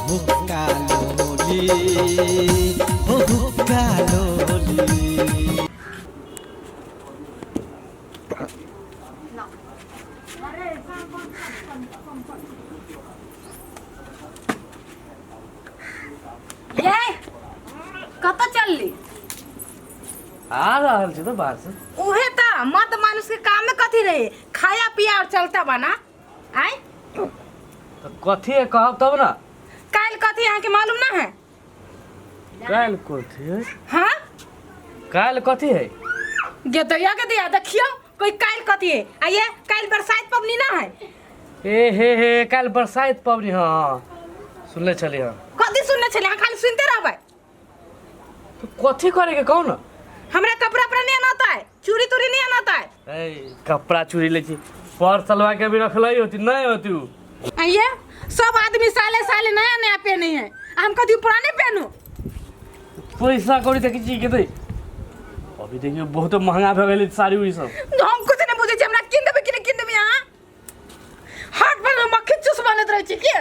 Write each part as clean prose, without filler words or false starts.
हुक्का लोली, हो हुक्का लोली। ये कतऽ चलली? आ रहल छी तऽ बाहर से। उहे त मर्द मानुष के काम में कथी रहे, खाया पिया और चलता बना। आय तऽ कथी है कहब तब ना। काल्हि कथी अहाँके मालूम ना है? काल्हि कथी है? हाँ, काल्हि कथी है? गेदैया के दिया देखियो कोई काल्हि कथी है। आ ये काल्हि बरसाइत पबनी ना है? ए हे हे, काल्हि बरसाइत पबनी। हाँ, सुनले छली। हाँ। कथी सुनने छली? अहाँ खाली सुनते रहबै। तो कथी करे के कहू ना। हमरा कपड़ा उपड़ा नहीं अनाता है, चूड़ी तूड़ी नहीं अनाता है। ए, कपड़ा चूड़ी ले छी, पर सलवा के भी रखले होती नहीं होती उ। आ ये सब आदमी साले साले नया नया पहने हैं, हम कथी पुराने पहनू? पैसा कौड़ी देखी छी के दे, अभी देखियो बहुत महंगा भऽ गेलै साड़ी उड़ी सब। हम कुछ नहीं बुझै छी, हमरा कीन देबै कि नहीं कीन देबै? अहाँ हाथ पर मक्खी चूस बनैत रहै छी के।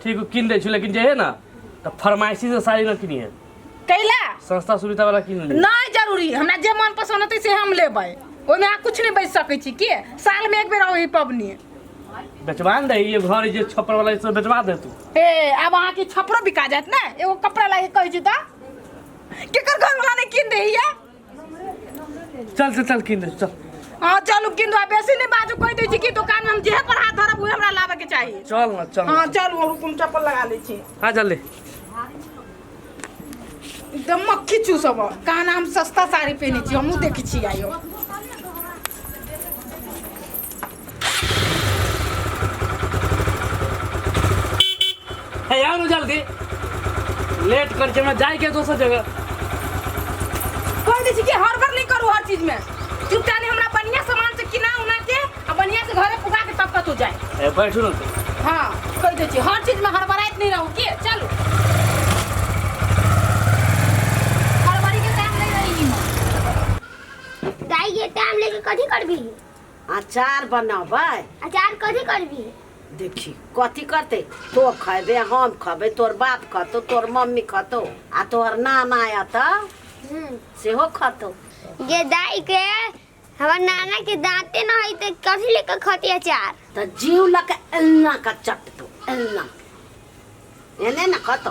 ठीक हो, कीन दै छी, लेकिन जे है ना तऽ फरमाइशी से साड़ी न किनिहे। कैला? सस्ता सुविधा वाला कीन ली। नहीं जरूरी, हमरा जे मन पसंद होतै से हम लेबै, ओहिमे अहाँ कुछ नहीं बचि सकै छी के। साल में एक बेर आबै पबनी। बेचवा ने दे ये घर जे छप्पर वाला सब बेचवा दे तू। ए, आब अहाँके छपरो बिका जायत ने एगो कपड़ा लागे कहै छी तऽ केकर घर वाला नहीं कीन दैया? चल चल चल, कीन दे चल। हाँ चलू कीन दो, बेसी नहीं बाजू, कहि दै छी कि दुकान में हम जेहे पर हाथ धरब उहे हमरा लाबे के चाही। चल ना चल। हाँ चलू, रुकू, हम चप्पल लगा लै छी। हाँ चल ले। एकदम मक्खी चूसब कहाँ। हम सस्ता साड़ी पहने छी, हमहूँ देखै छी आइयो। हे आओ ना जल्दी, लेट कर के हमरा जाए के दोसर जगह। कह दै छी कि हड़बड़ नहीं करू हर चीज में, चुपचाप हमरा बढ़िया सामान से किना उना के आ बढ़िया से घरे पुगा के तब कतौ जाए। ए बैठू ना तू। हाँ कह दै छी हर चीज में हड़बड़ाइत नहीं रहू के, चलू हड़बड़ी के काम नहीं रही इमे। दाई के टाइम लेके कथी करबी? अचार बनबै। अचार कथी करबी? देखी कथी करते, तो खैबे हम खबै, तोर बाप खतो, तोर मम्मी खतो आ तोहर नाना आयत सेहो खतो। गे दाई के हमर नाना के दांते न है त कथी लेके खती अचार? त जीव लके एन्ना का चटतो एन्ना एने न खतो।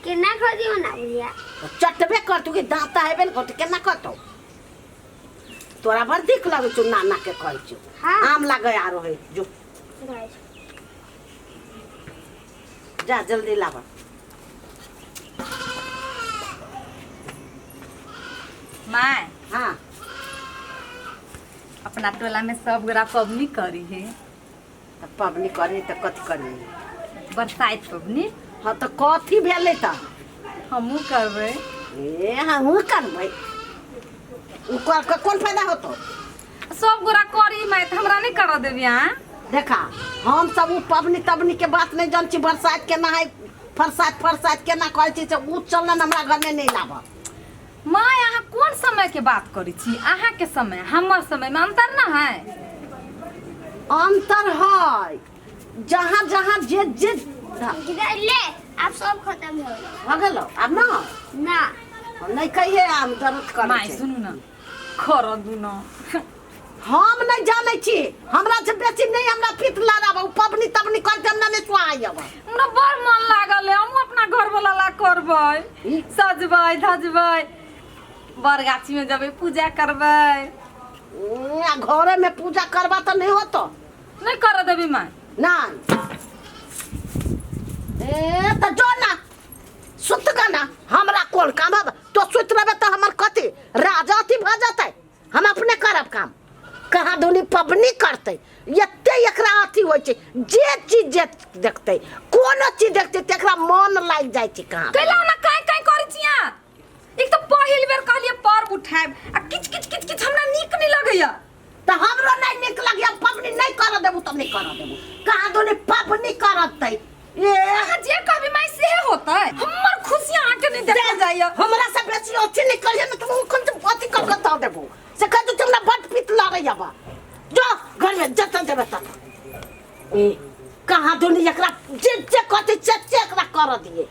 केना खती ओना बुझिया? त चटबे करतू कि दांता हेबे न करतू, केना खतो? तोरा बड़ दिक लगै छौ नाना के कहै छौ। हाँ। आम लागै आरो है जो जा जल्दी लाब। माय। हाँ। अपना टोला में सब गोरा पबनी करी है। त पबनी करी त कथी करी? बरसाइत पबनी। हाँ त कथी भेलै त? हमहूँ करबै। ए हमहूँ करबै, उ कर के कोन फायदा होतो? सब गोरा करी माय त हमरा नहीं कर देबी अहाँ? देखा हम सब उ पबनी तबनी के बात नहीं जान छी, बरसात के ना है फरसात फरसात के ना कहै छी से उ चलन हमरा घर में नहीं लाब। माय अहाँ कोन समय के बात करै छी? अहाँ के समय हमर समय में अंतर ना है? अंतर है जहाँ जहाँ जे जे ले आब सब खत्म हो गेल। भऽ गेलो आब ना? ना। हम नहीं कहिए आम दर्द करै माय छै। सुनू ना कर दू ना। हम नहीं जानै छी, हमरा से बेसी नहीं हमरा पित लड़ाब, उ पबनी तबनी करते हमरा नहीं सुहाय अब। हमरा बड़ मन लागल है, हमहूँ अपना घर वाला ला करबै, सजबै धजबै, बरगाछी में जेबै पूजा करबै। आ घरे में पूजा करबा तऽ नहीं होतो? नहीं कर देबी माय? ना ए तऽ जो ना सुत गा ना, हमरा कोन काम अब? तो सुत रहबे तऽ हमर कथी राजा अथी भऽ जेतै? हम अपने करब काम। कहाँ धुनी पबनी करतै, एते एकरा अथी होइ छै, जे चीज जे देखतै कोनो चीज देखतै तऽ एकरा मन लागि जाइ छै। कहाँ कैला ओना काहे काहे करै छी अहाँ? एक तऽ पहिल बेर कहलियै पर्व उठायब आ किच किच किच किच हमरा नीक नहि लगैया। तऽ हमरो नहि नीक लगैया, पबनी नहि करऽ देबू तऽ नहि करऽ देबू। कहाँ धुनी पबनी करतै ए। अहाँ जे कहबै माय सेहे होतै, हमर खुशी अहाँके नहि देखल जाइया। हमरा से बेसी अथी नहि करिहे ने तऽ कौन अथी कर के दऽ देबू से कह दू, हमरा बड पित लगैया बा। जो घर में जतन देबे तत। ए कहाँ दुनी एकरा जे करऽ दिए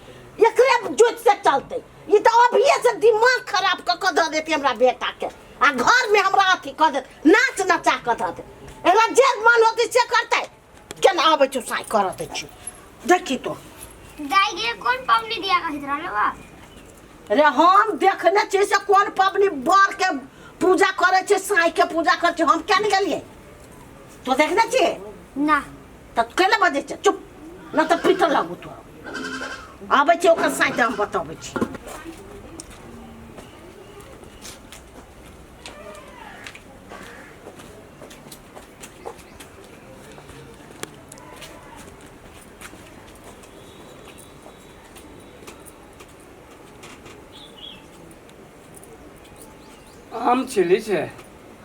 एकरे जोत से चलते ई तऽ अभिये से दिमाग खराब कऽ कऽ धऽ देती हमरा बेटा के आ घर में हमरा अथी कऽ देत नाच नचा कऽ धऽ देत एकरा जे मन होतै से करतै केना अबै छौ साइ करऽ दै छियौ देखी तो दाई के कोन पबनी दिया कहैत रहले बा रे हम देखने छियै से कोन पबनी बर के पूजा करै छै साइ के पूजा करै छै हम किया नहि गेलियै तो देखने छियै ना तऽ कैला बजै छै चुप न तऽ पीटऽ लागू तू आबै छै ओकर साइ तऽ हम बतबै छी आम छिलै छै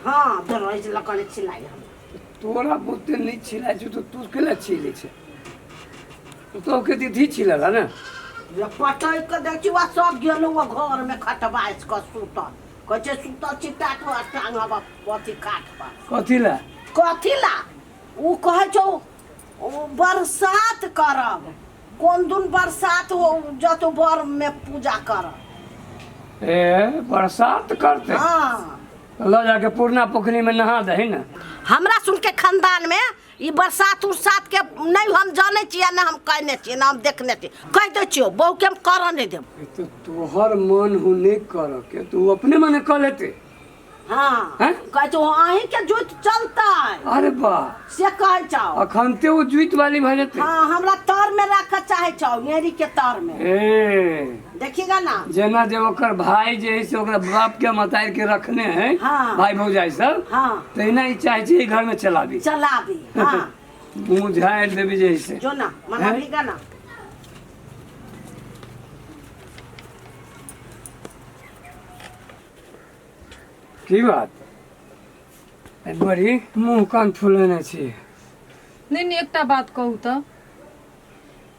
हँ दरवाजा लऽ कऽ छिलाई हम तोरा बुते नहि छिलाइ छौ तऽ तू केना छिलै छै तो के दीदी छिलल है ने जे पटकि कऽ दै छी वा सब गेलहुँ वा घरमे खटबाइस कऽ सुतल कहै छै सुतल छी टाट टांगब अथी काटब कथी ला कथी ला ओ कहै छौ ओ बरसात करब कोन दिन बरसात हो जतो बरमे पूजा करब ए बरसात करते हँ लऽ जाके पूर्णा पोखरी में नहा दही ने हमरा सुनके खानदान में ई बरसात उरसात के नहीं हम जानै छियै ना हम कहने छियै ना हम देखने छियै कहि दै छियौ बहू के हम करऽ नहि देब तो तोहर मन हो नहीं कर के तू अपने मने कर लेते हाँ हैं? कहै छौ अहीं के जुत चलतै अरे बा से कहै छौ अखन ते वो जुइत वाली भऽ जेतै हाँ हमरा तर में राखऽ चाहै छौ नेरी के तर में ए देखिएगा ना जेना जे ओकर भाई जे है से ओकरा बाप के मतार के रखने है हाँ। भाई भौजाई सब हाँ तहिना ई चाहे छै ई घर में चलाबी चलाबी हाँ मुँह झाड़ि देबी जे है से जो ना मनाबीगा ना की बात ए बड़ी मुँह कान फुलेने छी नहि नहि एकटा बात कहू तऽ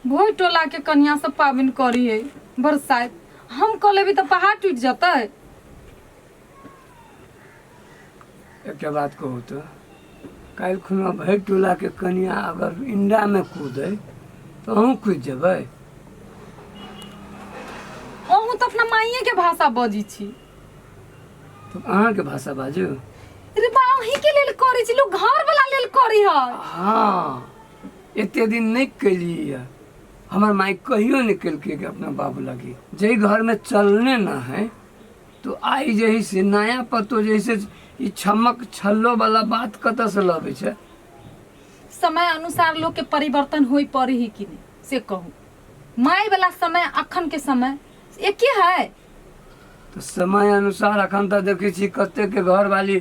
भोइ टोलाके कनिया सब पाबनि करी है बरसाइत हम कऽ लेबै तऽ पहाड़ टूटि जेतै एकटा बात कहू तऽ काल्हि खुना भरि टोलाके कनिया अगर इंडामे कूदै तऽ अहूँ कूदि जेबै अहूँ तऽ अपना माइएके भाषा बजै छी तऽ अहाँके भाषा बाजू रे बा अहींके लेल करै छी लोक घर वाला लेल करै है हँ एते दिन नहि केलियै हमर माय कहियो नहि केलकै कि अपना बाबू लगी जाहि घरमे चलने न है तो आइ जे है से नया पतो जे है से ई छमक छल्लो वाला बात कतऽसँ लबै छै समय अनुसार लोक के परिवर्तन होय पड़े है कि नहीं से कहू माय वाला समय अखन के समय एके है तऽ समय अनुसार अखन तऽ देखै छी कतेकके घरवाली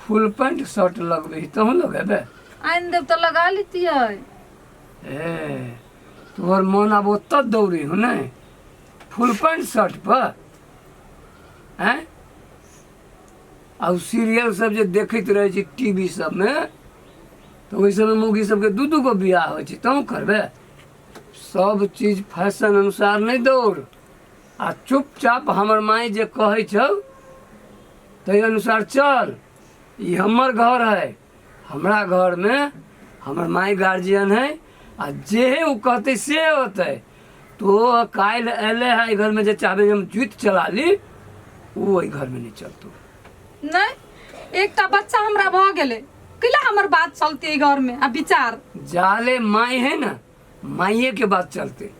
फुल पैंट शर्ट लगबै है तहूँ लगेबै आनि देब तऽ लगा लेतियै ए तोहर मन आब ओतऽ दौड़े हो ने फुल पैंट शर्ट पर आँय आ ओ सीरियल सब जे देखैत रहै छै टी वी सबमे तऽ ओहि सबमे मौगी सबके दू दू गो बियाह होइ छै तहूँ करबै सब चीज फैशन अनुसार नहि दौड़ आ चुपचाप हमर माय जे कहै छौ ताहि अनुसार चल ई हमर घर है हमरा घरमे हमर माय गार्जियन है आ जे ओ कहतै से होतै तो काल्हि अयलै है एहि घरमे जे चाहबै जे हम जुति चला ली ओ एहि घरमे नहि चलतौ नहि एकटा बच्चा हमरा भऽ गेलै कैला हमर बात चलते एहि घरमे आ विचार जाले माय है ना माइए के बात चलते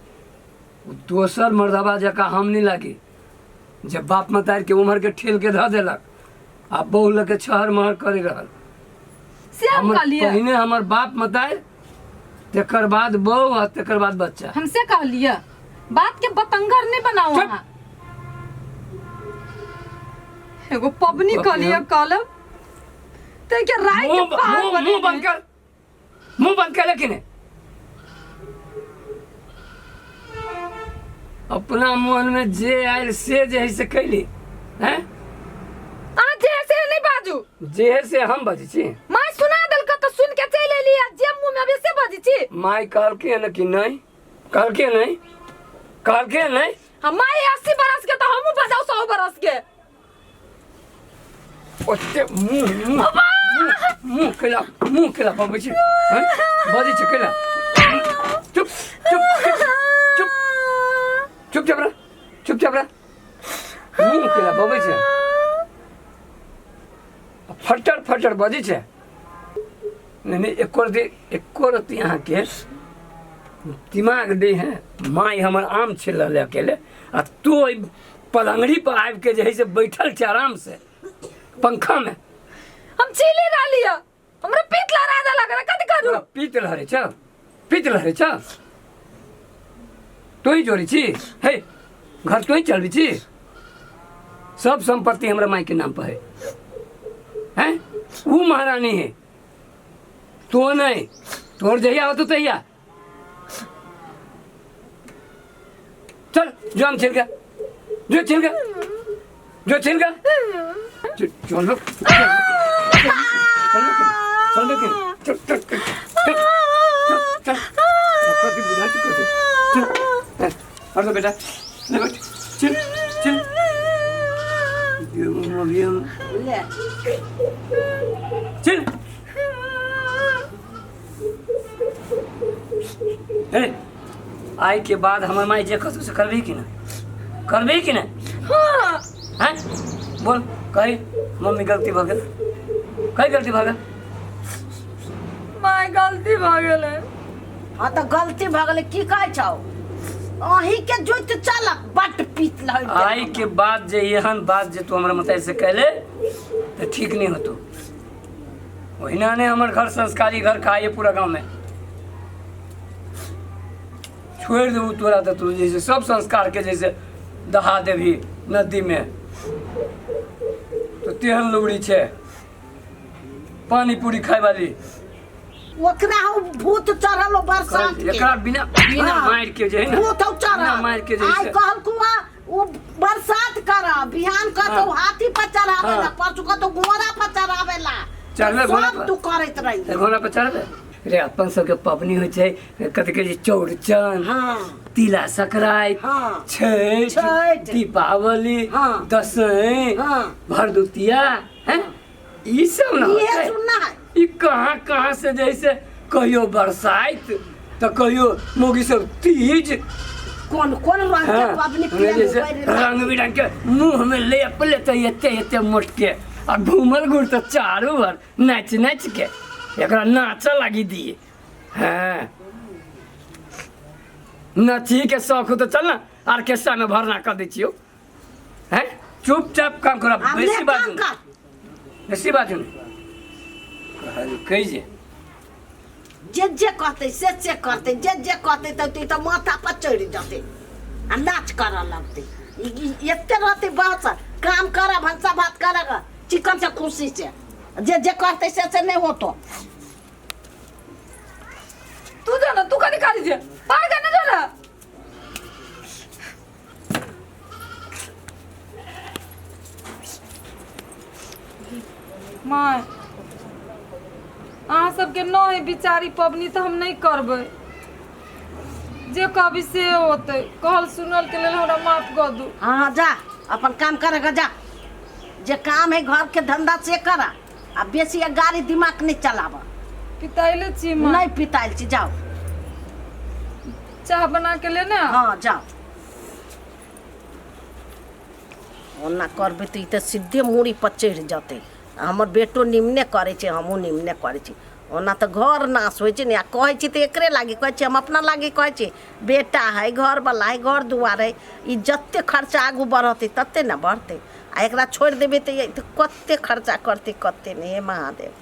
ओ दोसर मर्दबा जकाँ हम नहीं लागी जब बाप मतार के उम्र के ठेल के धऽ देलक आ बहु लऽ के छहर महर करे रहल से हम हमर कहलियै पहिने हमर बाप मतार तकर बाद बहु आ तकर बाद बच्चा हम से कहलियै बात के बतंगर नहीं बनाओ चुप। अहाँ एगो पबनी कहलियै कहलब ते के राय के मुंह पहाड़ मुंह मुंह बंद बनेने। कर मुंह बंद कर लेकिन अपना मन में जे आयल से जे है से कैली हैं अहाँ जे से नहीं बाजू जे है से हम बजै छी माय सुना देलक तऽ सुन के चलि एली आ जे मुंह में अबै से बजै छी माय कहलकै ने कि नहीं कहलकै नहीं कहलकै नहीं हम माय 80 बरस के तऽ हमहूँ बजाउ 100 बरस के ओते मुँह मुँह मुँह मुँह केला मुँह केला पबै छी हैं? बजै छै केला चुप चुप चुप चुप फटर बजै छै। नहीं नहीं, एको रत्ती, एको रत्ती अहाँके दिमाग दै है। माय हमर आम छिल रहलै अकेले आ तू ओहि पलंगड़ी पर आबि के जे है से बैठल छै आराम से पंखा में। हम छीले रहली है, हमरा पीत लहरा देलक रहे, कथी करू? तोरा पीत लहरै छ, पीत लहरै छ, तोही जोड़ी छी हे घर, तोही चलबै छी। सब संपत्ति हमरा माय के नाम पर है, हैं? ऊ महारानी है, तो नहीं तोर जहिया होतो तहिया। चल जो हम छिल गया, जो छिल गया, जो छिल गया, चलो चलो चलो चल चल चल चल चल कथी बुझा छी कथी। चल और बेटा ले बैठ, चल चल ले चल। ए आइ के बाद हमर माय जे कहतौ से करबही कि ना? करबही कि ना? हाँ। हैं? बोल, कही मम्मी गलती भऽ गेल, कही गलती भऽ गेल। माय गलती भऽ गेलै। हाँ तऽ गलती भऽ गेलै, की कहै छौ? अहीं के जोइत चलक बट पीत लहरि। आइ के बाद जे एहन बात जे तू हमरा मताई से कहले तऽ ठीक नहीं होतो। ओहिना ने हमर घर संस्कारी घर कहाइए पूरा गाँव में। छोड़ि देबू तोरा तऽ तू जैसे सब संस्कार के जैसे दहा देबही नदी में। तो तेहन लुगड़ी छै पानी पूरी खाय वाली। ओकरा हौ भूत चढ़ल हो बरसात के। एकरा बिना बिना हाँ। मारि के जे है ना, भूत हौ चढ़ल। बिना मारि के जे है आइ से। कहलकू हँ ओ बरसात कर, बिहान कहतौ हाँ। हाथी पर चढ़ावे ला, हाँ। परसू कहतौ घोड़ा पर चढ़ावे ला। चढ़बे घोड़ा सब पर? तू करैत रही। तऽ घोड़ा पर चढ़बे रे। अपन सबके पबनी होइ छै कथी कहै छै, चौड़चन, हाँ। तिला संक्रांति, हाँ। छठि, छठि। दीपावली, हाँ। दसैं, हाँ। भरदुतिया, हैं, ई सब ना इहे होतै। सुनना है। ई कहाँ कहाँ से जैसे कहियो बरसाइत तऽ कहियो मौगी सब तीज, कोन कोन रंग के हाँ, पबनी हमे पियन जैसे उबरि रहल। रंग बिरंग के मुंह में लेप लेते एते एते मोट के आ घूमल घूर तऽ चारू भर नाच नाच के एकरा नाचऽ लागी दिए। हाँ नची के शौक हो तो चल ना ऑर्केस्ट्रा में भरना कर दै छियौ। हैं, चुपचाप काम कर, आब ले बेसी काम बाजू कर। बेसी बाजू नहि। कहलकै जे जे जे कहतै से से करतै, जे जे कहतै तऽ तऽ माथा पर चढ़ि जेतै आ नाच करऽ लगतै। ई एते रहतै बस काम करऽ, भनसा भात करऽ चिकन से खुशी से, जे जे कहतै से से नहि होतो। तू जो ना, तू कथी करै छै? बाहर के ना जो ना। माय अहाँ सबके नहि बिचारी पबनी तऽ हम नहि करबै, जे कहबी से होतै। कहल सुनल के लेल हमरा माफ कऽ दू। हाँ जा अपन काम करे के जा, जे काम है घर के धंधा से कर, आ बेसी गाड़ी दिमाग नहीं चलाब। पिताइले छी माँ? नहीं पिताइल छी, जाओ। चाह बना के लेने आ। हाँ जाओ। ओना करबै तऽ ई तऽ सीधे मूड़ी पर चढ़ि जेतै। हमर बेटो निमने करै छै, हमहूँ निमने करै छी। ओना तऽ घर नाश होइ छै ने। आ कहै छी तऽ एकरे लागी कहै छी, हम अपना लागी कहै छी? बेटा है, घरवला है, घर दुआर है, ई जते खर्चा आगू बढ़तै तते ने बढ़तै। आ एकरा छोड़ि देबै तऽ कते खर्चा करतै कते नहि। हे महादेव।